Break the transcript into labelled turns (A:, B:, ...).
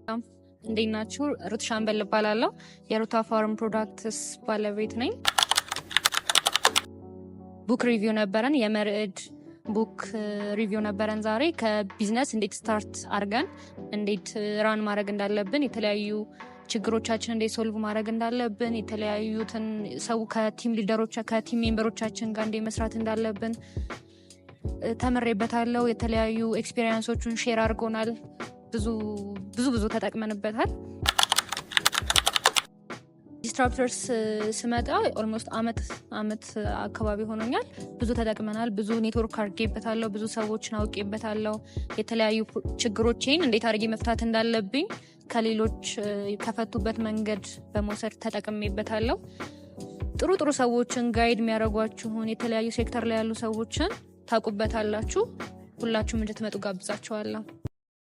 A: እንዴት ናችሁ? ሩት ሻምበል እባላለሁ። የሩታ Farm Products ባለቤት ነኝ። Book review ነበረን። የመርዕድ book review ነበረን ዛሬ። ከቢዝነስ እንዴት start አድርገን እንዴት run ማድረግ እንዳለብን፣ የተለያዩ ችግሮቻችን እንዴት solve ማድረግ እንዳለብን፣ የተለያዩትን ሰው ከ team leader ኦች ከ team member ኦቻችን ጋር እንዴት መስራት እንዳለብን ተምሬበታለሁ። የተለያዩ experience ኦቹን share አድርጎናል። ብዙ ብዙ ብዙ ተጠቅመንበታል። Disruptors ስመጣ almost አመት አካባቢ ሆኖኛል። ብዙ ተጠቅመናል። ብዙ ኔትወርክ አድርጌበታለሁ። ብዙ ሰዎችን አውቄበታለሁ። የተለያዩ ችግሮቼን እንዴት አድርጌ መፍታት እንዳለብኝ ከሌሎች ከፈቱበት መንገድ በመውሰድ ተጠቅሜበታለሁ። ጥሩ ጥሩ ሰዎችን፣ guide የሚያደርጓችሁን የተለያዩ ሴክተር ላይ ያሉ ሰዎችን ታውቁበታላችሁ። ሁላችሁም እንድትመጡ ጋብዛችኋለሁ።